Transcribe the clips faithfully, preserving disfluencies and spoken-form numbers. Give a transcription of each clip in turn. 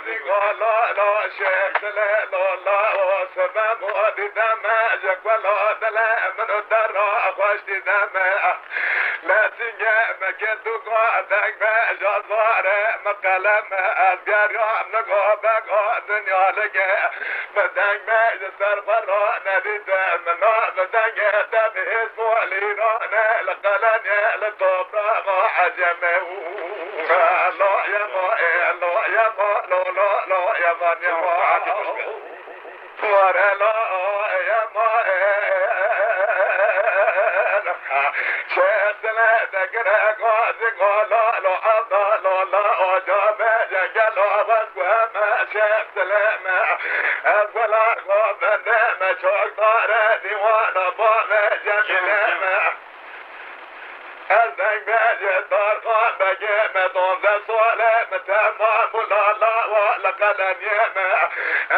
Gola lo şêxile lo la o sebem o dideme, ji gola dile min û dera xweş dideme. Lesinge me ke tu go deng be, jazare me qeleme, ez geriyam nigo bego dinya lige. Bi deng me ji ser xwe ra nedîte min, na bi dengê te bi hêz bo lîrane, li qelemê, li topraxa eceme û. Lo yema, e, lo yema, lo, lo, lo yema, yema. Ware lo yema, e, şêxile degire gazi gola lo, evda lo, la oca be, cengelo, bas guheme, şêxile me. Ez wela xwe bende me çokdare dîwana bavê Cemîlê me. Ez dengbêjê Tarxan Begê me, donzdeh sale me temam bû, la la wa li qelemiyê me.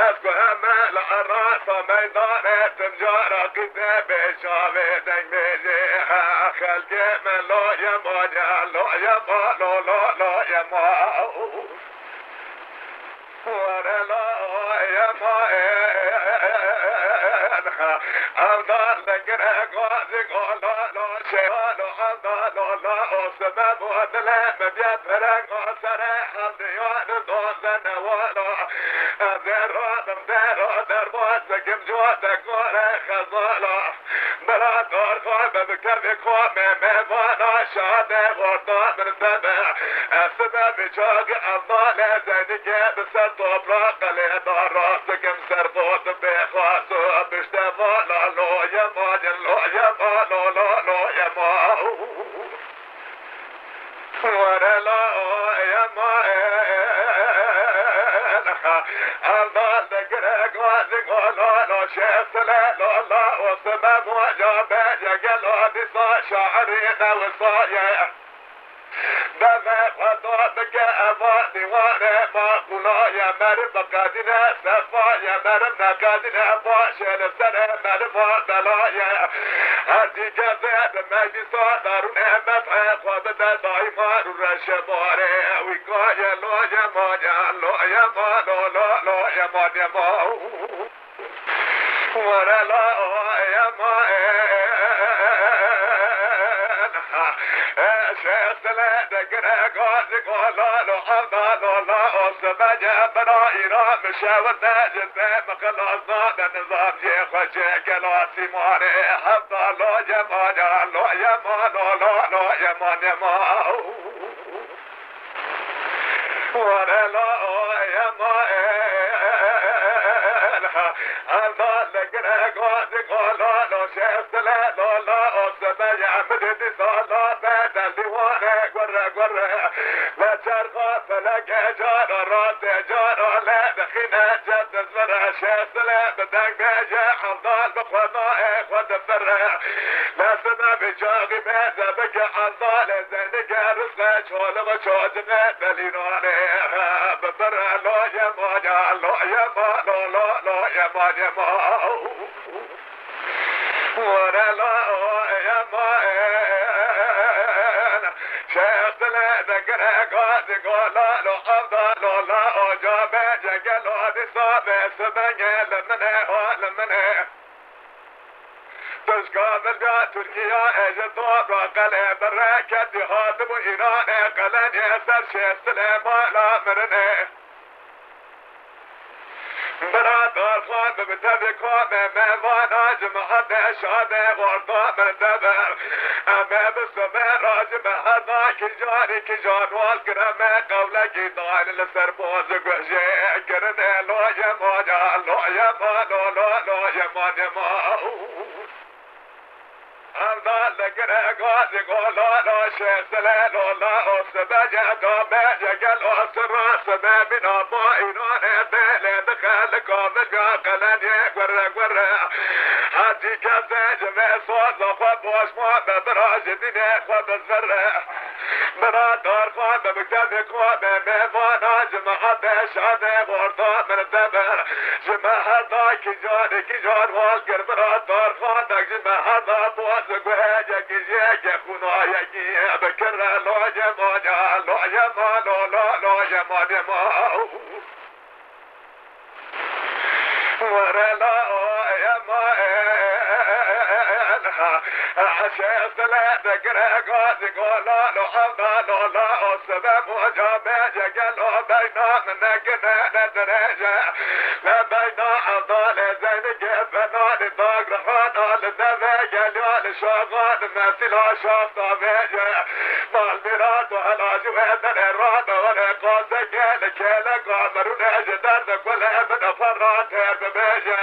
Ez ku heme li erasa meydanê tim cara qîtê bê çavê dengbêjê xelkê me, lo yema, lo yema, lo lo lo yema. Were la yema, evda li gire gazi gola lo şewa lo evda lo la o sebeb o dile me bia pere go sere hevdiya li do zene wala. Zero dim zero derba sekim cuwa te gore xezala. Bela dar xwe be bi kevê xwe me, me vana şade orta min sebe. Ez sibe bi çaxî evdale zendike bi ser toprak qelê da rast dikim ser xwe tu bê xwe tu bişte vala lo yema, lo yema, lo lo lo yema. Were la yema, evda li gire gazi gola lo şêxile lo la o sebeb waca be cegelo dîsa şairî ne wisaye. Beve xweda bike eva dîware maqûlaye, meriv bi qedîne sefaye, meriv ne qedîne başê li serê meriva belaye. Her cî kezê bi meclîsa darûnê met'e xwe bide daîma rû reşe barê. Wî kaye lo yema, lo yema, lo lo lo yema, yema. Were la yema, şêxile degire gazi gola lo evda lo la o sebece bira îra mişewite ji te mi xilas nade nizam jê xwe çêke la sîmanê hevda lo yema, lo yema, lo lo lo yema, yema. Were la yema, evda li gire gazi gola lo şêxile lo la o sebeye min dîsa la bedel dîware gore gore. Le çerxa feleke cara rastê cara le dixîne ceddiz vere şêxile bi deng bêje evdal bi xwe naê xwe difire. Nesine bi çaxî beze bike evdalê Nige rizqe çolixo çocine delînane. Bibire lo yema, lo yema, lo lo lo yema, yema. Were lo yema, şêxile degire gazi gola lo evda lo la oca be cegelo dîsa be sibenge li mine o li mine. Pişka vilga Tirkiya ê ji topra qelê bereketî hatibû Îranê qelenê ser şêx Silêmana mirinê. Bira Darxan bi tevî komê me vana ji me hate şadê orta min te be. Em ê bi sibê ra ji me heta kî carî kî jan wal kire me qewlekî dayne li ser boz guhjê kirinê lo yema, lo yema, lo lo lo yema, yema. Evda li gire gazî gola la şêxile lola o sibe ye da be ye gel o sira sibe bîna ba Îranê bêlê dixe li kavilga qelenê gure gure. Hecî kesê ji vê soza xwe boş ma be bira ji dînê xwe bizire. Bira Darxan be bi kevê xwe be mêvana ji me hate şadê orta min te be. Ji me heta kîjan kîjan wal kir bira Darxan dek ji me heta boz guhê yekî ji yekê xûna yekî bikire lo yema ya lo yema lo lo lo yema yema. Were la o ema el ha. Şeftile de gire gazi gola lo havda lo la o sebeb o cabe gelo beyna mine gine ne derece. Le beyna avda le zeyni gebe nani dag rahan al deve gel ya le şagan mesila şafta vece. Mal mirat o helacı ve dere rabe were kaze gel kele kamerune ji derde kule bine ferra ter bebece.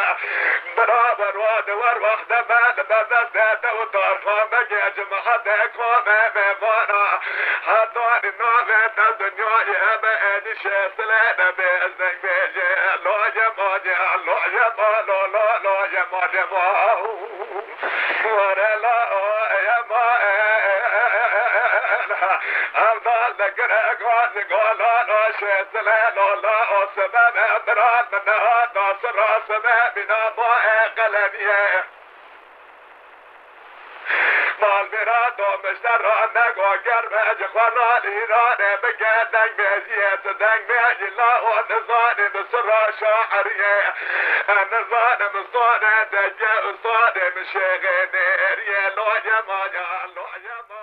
Beraber wade wer wahde me li bebeste de û darxane gecim hade kome mevana. Hatanî navê te dinyayê hebe êdî şêstilê de bêzeng bêje. Loye maye, loye ma, lo, lo, loye maye ma. Were la o, ye ma, e, e, e, e, e, e, la. Evdal de gire gaz gola, lo, şêstilê, lo, la, o, sebebe, biran, min, ne, ha, da, sira, sebebî, na, ma, e, qelemiye. Malbira domişte rane go germe ji xwe ralî rane bike deng bêjiyê tu deng bêjî la o nizanî bi sira şairiyê. E nizanim zane dege û zanê min şêxê nêriyê loye maya loye maya.